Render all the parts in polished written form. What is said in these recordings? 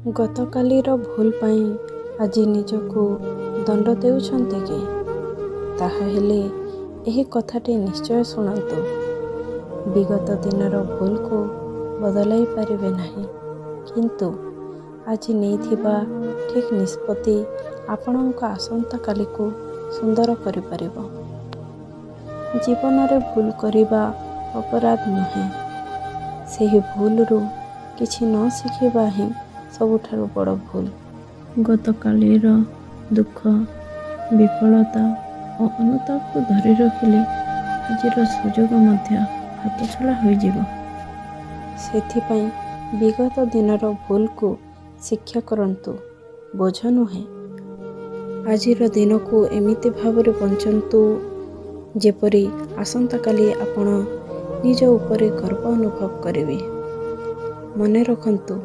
ଗତକାଲିର ଭୁଲ ପାଇଁ ଆଜି ନିଜକୁ ଦଣ୍ଡ ଦେଉଛନ୍ତି କି? ତାହାହେଲେ ଏହି କଥାଟି ନିଶ୍ଚୟ ଶୁଣନ୍ତୁ। ବିଗତ ଦିନର ଭୁଲକୁ ବଦଳାଇ ପାରିବେ ନାହିଁ, କିନ୍ତୁ ଆଜି ନେଇଥିବା ଠିକ୍ ନିଷ୍ପତ୍ତି ଆପଣଙ୍କ ଆସନ୍ତାକାଲିକୁ ସୁନ୍ଦର କରିପାରିବ। ଜୀବନରେ ଭୁଲ କରିବା ଅପରାଧ ନୁହେଁ, ସେହି ଭୁଲରୁ କିଛି ନ ଶିଖିବା ହିଁ ସବୁଠାରୁ ବଡ଼ ଭୁଲ। ଗତକାଲିର ଦୁଃଖ, ବିଫଳତା ଓ ଅନୁତାପକୁ ଧରି ରଖିଲେ ଆଜିର ସୁଯୋଗ ମଧ୍ୟ ହାତଛଡ଼ା ହୋଇଯିବ। ସେଥିପାଇଁ ବିଗତ ଦିନର ଭୁଲକୁ ଶିକ୍ଷା କରନ୍ତୁ, ବୋଝ ନୁହେଁ। ଆଜିର ଦିନକୁ ଏମିତି ଭାବରେ ବଞ୍ଚନ୍ତୁ, ଯେପରି ଆସନ୍ତାକାଲି ଆପଣ ନିଜ ଉପରେ ଗର୍ବ ଅନୁଭବ କରିବେ। ମନେ ରଖନ୍ତୁ,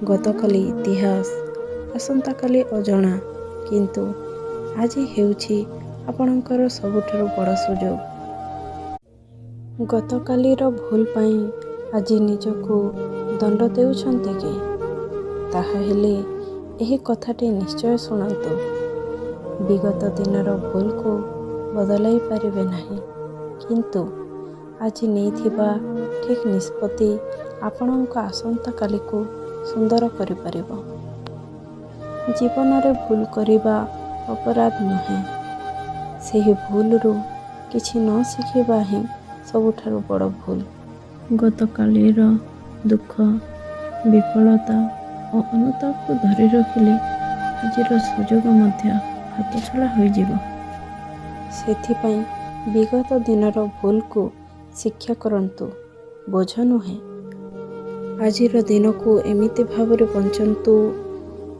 ଗତକାଲି ଇତିହାସ, ଆସନ୍ତାକାଲି ଅଜଣା, କିନ୍ତୁ ଆଜି ହେଉଛି ଆପଣଙ୍କର ସବୁଠାରୁ ବଡ଼ ସୁଯୋଗ। ଗତକାଲିର ଭୁଲ ପାଇଁ ଆଜି ନିଜକୁ ଦଣ୍ଡ ଦେଉଛନ୍ତି କି? ତାହାହେଲେ ଏହି କଥାଟି ନିଶ୍ଚୟ ଶୁଣନ୍ତୁ। ବିଗତ ଦିନର ଭୁଲକୁ ବଦଳାଇ ପାରିବେ ନାହିଁ, କିନ୍ତୁ ଆଜି ନେଇଥିବା ଠିକ୍ ନିଷ୍ପତ୍ତି ଆପଣଙ୍କ ଆସନ୍ତାକାଲିକୁ ସୁନ୍ଦର କରିପାରିବ। ଜୀବନରେ ଭୁଲ କରିବା ଅପରାଧ ନୁହେଁ, ସେହି ଭୁଲରୁ କିଛି ନ ଶିଖିବା ହିଁ ସବୁଠାରୁ ବଡ଼ ଭୁଲ। ଗତକାଲିର ଦୁଃଖ, ବିଫଳତା ଓ ଅନୁତାପକୁ ଧରି ରଖିଲେ ଆଜିର ସୁଯୋଗ ମଧ୍ୟ ହାତଛଡ଼ା ହୋଇଯିବ। ସେଥିପାଇଁ ବିଗତ ଦିନର ଭୁଲକୁ ଶିକ୍ଷା କରନ୍ତୁ, ବୋଝ ନୁହେଁ। ଆଜିର ଦିନକୁ ଏମିତି ଭାବରେ ବଞ୍ଚନ୍ତୁ,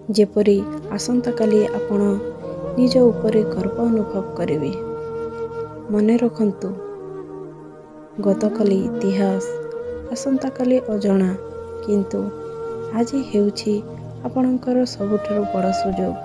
ଯେପରି ଆସନ୍ତାକାଲି ଆପଣ ନିଜ ଉପରେ ଗର୍ବ ଅନୁଭବ କରିବେ। ମନେ ରଖନ୍ତୁ, ଗତକାଲି ଇତିହାସ, ଆସନ୍ତାକାଲି ଅଜଣା, କିନ୍ତୁ ଆଜି ହେଉଛି ଆପଣଙ୍କର ସବୁଠାରୁ ବଡ଼ ସୁଯୋଗ।